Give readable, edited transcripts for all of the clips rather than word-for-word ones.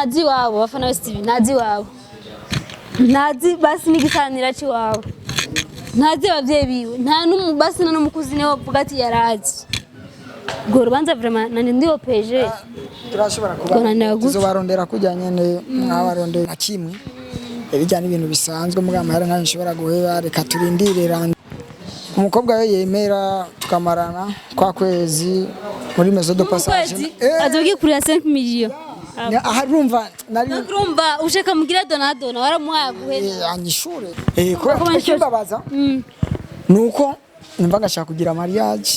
Ntazi iwabo, bafana ba Steve, ntazi iwabo, ntazi basi n'igisanira c'iwabo, ntazi abavyeyi biwe, nta n'umu basi nta n'umukuzi niwe bavuga ati yarazi urwo rubanza. Vraiment nanje ndiyopeje. Turashobora kuba Gonanira gutyo. Tuzobarondera kujya nyene mwabarondera na kimwe, ibijya n'ibintu bisanzwe muri amahera ntayo nshobora guheba. Reka turindire umukobwa we yemera tukamarana kwa kwezi muri maison de passage. Kwezi azogikurira 5 millions. Aha urumva nari Urumva ushaka mugira donadona waramuhaye guheza. Anyishure, kubera Kuba ikimbabaza nuko numva ngashaka kugira mariage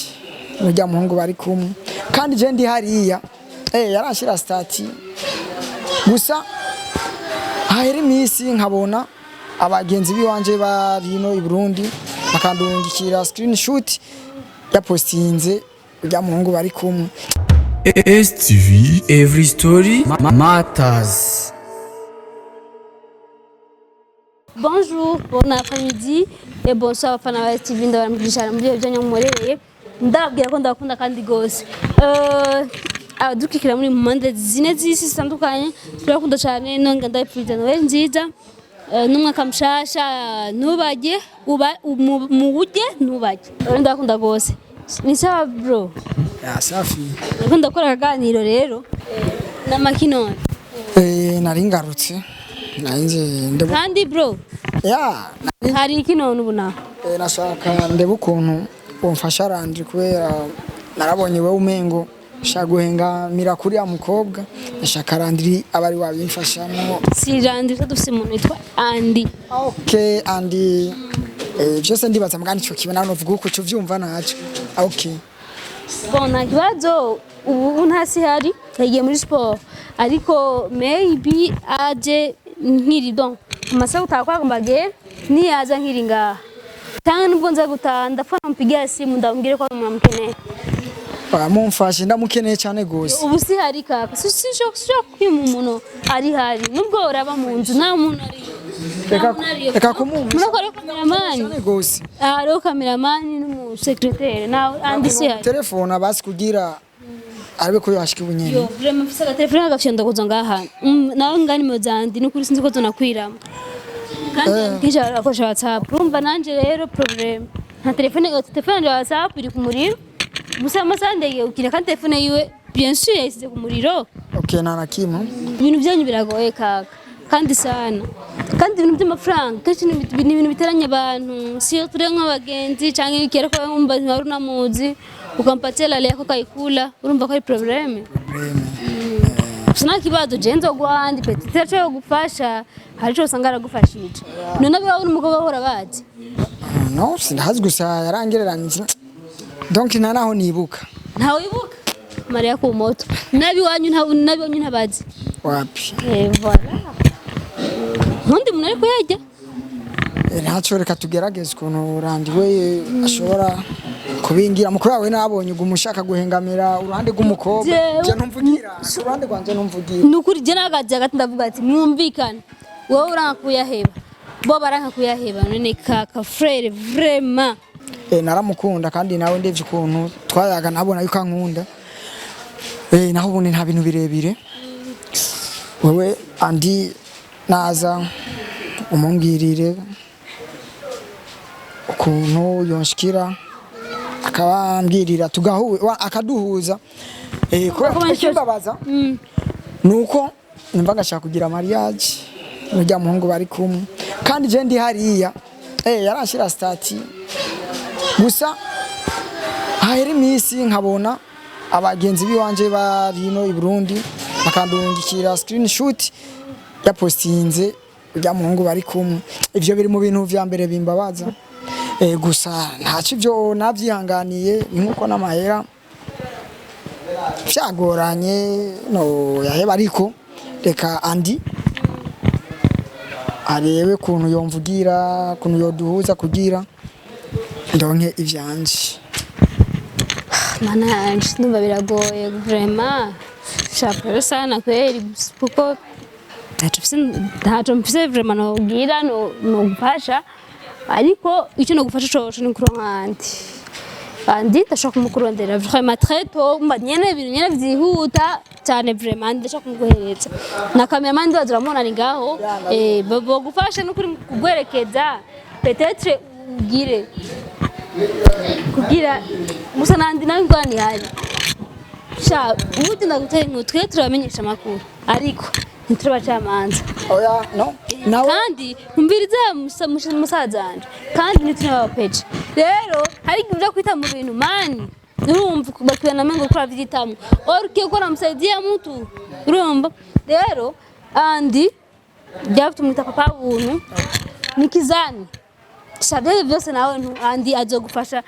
n'urya muhungu bari kumwe, kandi je ndi hariya, yaranshira statut gusa. Hahera iminsi nkabona abagenzi biwanje bari hino i Burundi bakandungikira screenshot yapostinze urya muhungu bari kumwe. STV Every Story Matters. Bonjour, bon après-midi et bonsoir abafana ba STV. Ndabaramukije muri ibyo byanyu mumurereye, ndababwira ko ndabakunda kandi gose. Abadukurikira muri mu mpande zine z'isi zitandukanye, turakunda cyane. Nonga ndabipfuriza Noel nziza, n'umwaka mushasha. Ntubajye uba muwurye ntubajye. Rero ndabakunda gose. Ni sawa bro? Ya safi. Ndiko ndakora akaganiro rero n'amakinone. Nari ngarutse, nari ndebo. Kandi bro, ya hari ikinone ubu naho. Nashaka ndebe ukuntu umfasha Landry, kubera narabonye wowe umengo ushaka guhengamira kuri ya mukobwa. Ndashaka Landry aba ari wabimfashamo. Si Landry, dufise umuntu witwa Andy. Okay, Andy, byose ndibaza mugani ico kibona novuga uko cyo vyumva naco. Okay. Bon, nta kibazo, ubu ntasi hari, yagiye muri siporo, ariko maybe aje nkiri don amasaha gutaha kwagomba agere, niyaza nkiri ngaha cyangwa nubwo nza gutaha, ndapfa nampigira simu ndamubwire ko muramukeneye. Mumfashe, ndamukeneye cyane gose. Ubu si hari kaka, sinshobora kwima umuntu ari hari, nubwo uraba mu nzu nta muntu ari. Reka reka kumumva. Murako hariho kameramani. Cyane gose. Hariho kameramani n'umusekreteri nawe Andi si hari. Telefone abasi kugira arabe ko yohashika ubunyene. Yo, vraiment mfise agatelefone kagafyonda kuza ngaha. Nawe ngaha nimero zanje nukuri sinzi ko zonakwiramo. Kandi kenshi arakoresha WhatsApp. Urumva nanje rero problème. Nta telefone, telefone yanje ya WhatsApp iri ku muriro. Gusa amasaha ndegeye gukina kandi telefone yiwe bien sûr yayisize ku muriro. Okay, nta na kimwe. Ibintu byanyu biragoye kaka. Kandi sana. Kandi ibintu by'amafaranga kenshi ni ibintu biteranya abantu. Sio turi nk'abagenzi canke ikera ko wumva wari unamuzi ukampatia lale yako kaikula, urumva ko ari problème. Problème. Gusa nta kibazo, je nzoguha ahandi petit cyo gufasha, hari ico usanga aragufashije. None abiwawe n'umukobwa bahora bazi? No, sindahazi, gusa yarangereranyije, donc nta naho nibuka. Ntawe wibuka Mariya ku moto, n'abiwanyu n'abiwanyu ntabazi? Wapi. Eh, voilà, ntundi muntu ariko yajya. Ntacyo, reka tugerageze ukuntu Landry we ashobora kubingira mukuru wawe. Nabonye uguma ushaka guhengamira uruhande rw'umukobwa. Je ntumvugira uruhande rwanje, ntumvugira. Ni ukuri je nahagaze hagati, ndavuga ati mwumvikane, wowe uranka kuyaheba, bo baranka kuyaheba, none kaka frère vraiment. Naramukunda kandi nawe ndevye ukuntu twayaga nabona yuko ankunda. Naho ubundi nta bintu birebire. Wewe Andi naza umumbwirire ukuntu yonshikira akabambwirira akaduhuza, kubera ikimbabaza nuko numva ngashaka kugira mariage n'urya muhungu bari kumwe, kandi je ndi hariya, yaranshira statut gusa. Hahera iminsi nkabona abagenzi biwanje bari hino i Burundi bakandungikira screenshot yapostinze urya muhungu bari kumwe. Ivyo biri mu bintu vya mbere bimbabaza. Gusa ntacyo, ivyo navyihanganiye, ni nkuko n'amahera vyagoranye no yaheba, ariko reka Andi arebe ukuntu yomvugira, ukuntu yoduhuza kugira ndonke ivyanje. Mana yanje, ndumva biragoye vraiment, shapero sana kweli, kuko ntaco mfise vraiment nobwira nogufasha, ariko icyo nogufasha coco ni kuronka Andi. Andi ndashaka kumukurondera vraiment très tôt, mba nyene ibintu nyene vyihuta cyane, vraiment ndashaka kumuguhereza na cameraman, ndibaza uramubona ari ngaho, bogufasha n'ukuri kugwerekeza, peut-être ugire kugira gusa nandi nawe ingwani ihari. Sha, ubundi ndagutera inkuru, twe turabamenyesha amakuru ariko ntiturabacamanza. Oya, no, nawe. Kandi umviriza, musaza wanje, kandi ntitunabapeje. Rero hari igihe uja kwita mu bintu, mani, urumva bakibona mengo kuri avyitamwo, or ukiye namsaidia mtu. Urumva rero andi byatumwita papa buntu nikizani. Sha, byose byose nawe andi azogufasha.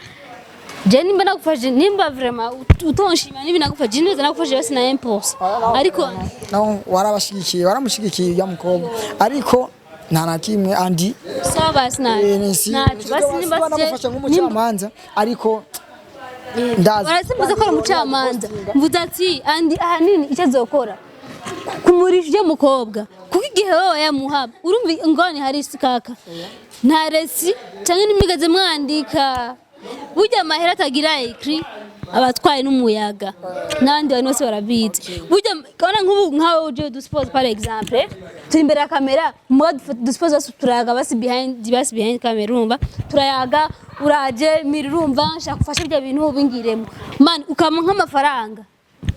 Je nimba nagufashe, nimba vraiment utonshima niba nagufashe neza, nagufashe basi na 1%, ariko No, warabashigikiye, waramushigikiye ujya mukobwa, ariko nta na kimwe andi. Sawa basi, naco naco basi nimba namufasha nk'umucamanza, ariko ndazi. Barasimbuza ko ari umucamanza, mvuze ati andi ahanini icyo azokora kumurisha ujya mukobwa, kuko igihe wowe yamuha, urumva ingorane hari isi kaka, nta reçu cyangwa n'imigaze mwandika. Burya amahera atagira écrit abatwaye n'umuyaga, n'abandi bantu bose barabizi. Burya kabona nk'ubu nkawe uje dusuppose, par exemple turi imbere ya kamera, muga dusuppose basi turayaga, basi behind kamera, urumva turayaga, uraje miri, urumva nshaka gufasha ibyo bintu ubingiremo, man, ukampa nk'amafaranga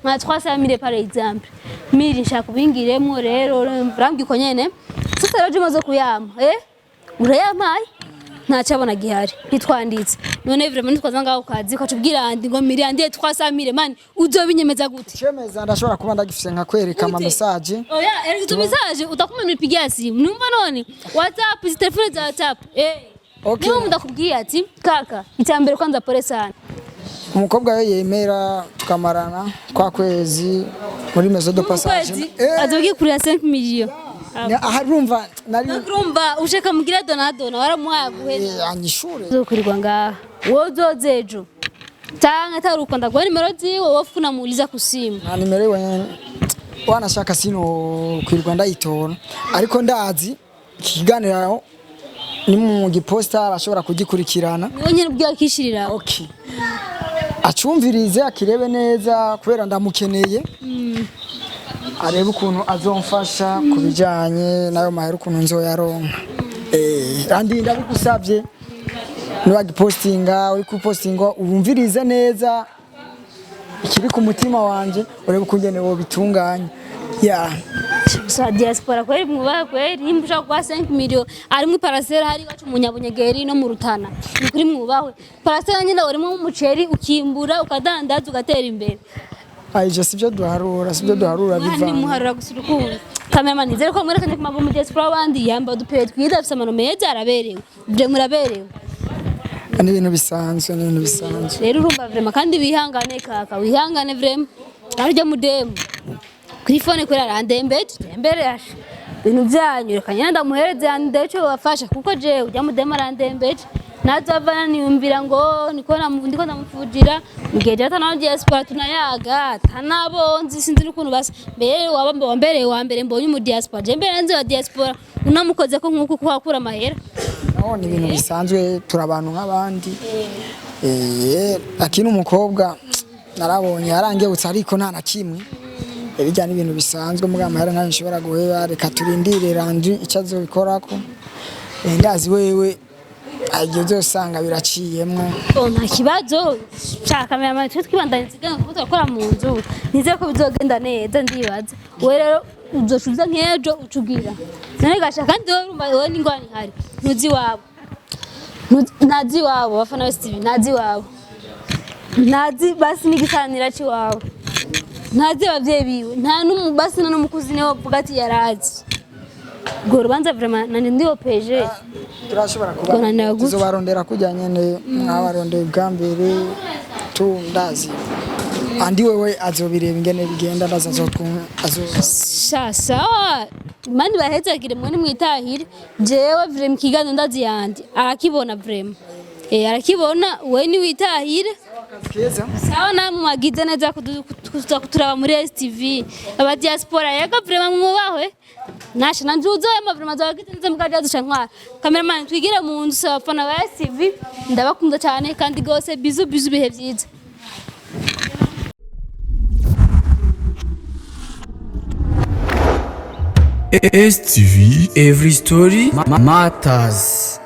nka 300 mille par exemple, miri nshaka ubingiremo. Rero urambwira uko nyene. Sasa rero je umaze kuyampa, urayampaye, ntacabona gihari, ntitwanditse. None vraiment nitwaza ngaho kazi ukacubwira andi ngo miri andiye 300 mille, man, uzobinyemeza gute? Cemeza ndashobora kuba ndagifise nkakwereka ama Gute? message. Oya, erega message utakuma mnipigia simu. Numva none WhatsApp, izi telefone za WhatsApp. Okay. Niba ndakubwiye ati kaka, icyambere kwanza pole sana. Umukobwa we yemera tukamarana kwa kwezi muri maison de passage. Kwezi azogikurira 5 millions. Aha urumva nari Urumva ushaka mugira donadona waramuhaye guheza. Anyishure. Uzokurirwa ngaha. Wowe uzoze ejo. Canke atari uko ndaguha nimero ziwe, wowe unamuuliza kusimu. Nta nimero yiwe, wanashaka sino kwirwa ndayitora, ariko ndazi iki kiganiro ni mu giposta arashobora kugikurikirana. Niwe nyene ubwiwe akishirira. Okay, acumvirize akirebe neza kubera ndamukeneye, arebe ukuntu azomfasha ku bijyanye n'ayo mahera, ukuntu nzoyaronka. Andi ndabigusabye, niwagipostinga, uri kupostinga, wumvirize neza ikiri ku mutima wanje, urebe ukungene wobitunganya ya. Gusa diaspora kweli mwubaha kweli, nimba ushaka kuba 5 million ari mu parcelle hari iwacu mu Nyabunyegeri no mu Rutana, ni kuri mwubahwe. Parcelle nyine urimo umuceri, ukimbura, ukadandaza, ugatera imbere. Ayo sibyo duharura, sibyo duharura. Mwana Bivana. Muharura gusa urukundo. Cameraman, nizere ko mwerekanye ku mavu mu diaspora wandi yambaye udupira twiza, afise amano meza, araberewe, byo muraberewe. Ni ibintu bisanzwe, ni ibintu bisanzwe. Rero urumva vraiment, kandi wihangane kaka, wihangane vraiment. Arujya mudemu kuri phone kwera arandembeje tembere asha ibintu byanyu, reka nyine ndamuhereze yandeco bafasha, kuko jewe ujya mudemu arandembeje, nazava niyumvira ngo niko ndiko ndamufujira mugihe je atana diaspora tunayaga atanabonzi, sinzi n'ukuntu basa. Mbere waba wambereye wa mbere mbonye mu diaspora, je mbere nzi wa diaspora unamukoze ko nkuko kuhakura amahera. No, ni ibintu bisanzwe, turi abantu nk'abandi. Akini umukobwa narabonye yarangebutse, ariko nta na kimwe. Bijya n'ibintu bisanzwe muri amahera ntayo nshobora guheba. Reka turindire Landry icyo azobikorako. Ndazi wewe igihe uzosanga biraciyemwo. Oh, nta kibazo. Shaka cameraman, twe twibandanya ikiganiro kuko turakora mu nzu. Nizere ko bizogenda neza, ndibaza. Wowe rero uzocuza nk'ejo ucugira. None gasha kandi wowe urumva wowe n'ingwani ihari. Ntuzi iwabo. Ntazi iwabo, bafana ba Steve, ntazi iwabo. Ntazi basi n'igisanira c'iwabo. Ntazi abavyeyi biwe. Nta n'umu basi nta n'umukuzi niwe wovuga ati yarazi. Urwo rubanza vraiment nanje ndiyopeje. Turashobora kuba Konanira gutyo. Tuzobarondera kujya nyene mwabarondeye bwa mbere tu. Ndazi andi wewe azobireba ingene bigenda, ndazi azo. Sha, sawa, mani bahezagire mwe nimwitahire. Jewe vraiment ikiganiro ndazi yandi arakibona, vraiment arakibona, we niwitahire. Akazi keza. Sawa, namwe mwagize neza kuza kuturaba muri STV. Aba diaspora yego, vraiment mwubahwe. Nasha nanje uzoyema, vraiment zabagize neza mukaja dusha ntwara. Cameraman, twigire mu nzu. Abafana ba STV ndabakunda cyane kandi gose. Bisous bisous, bihe byiza. STV Every Story Matters.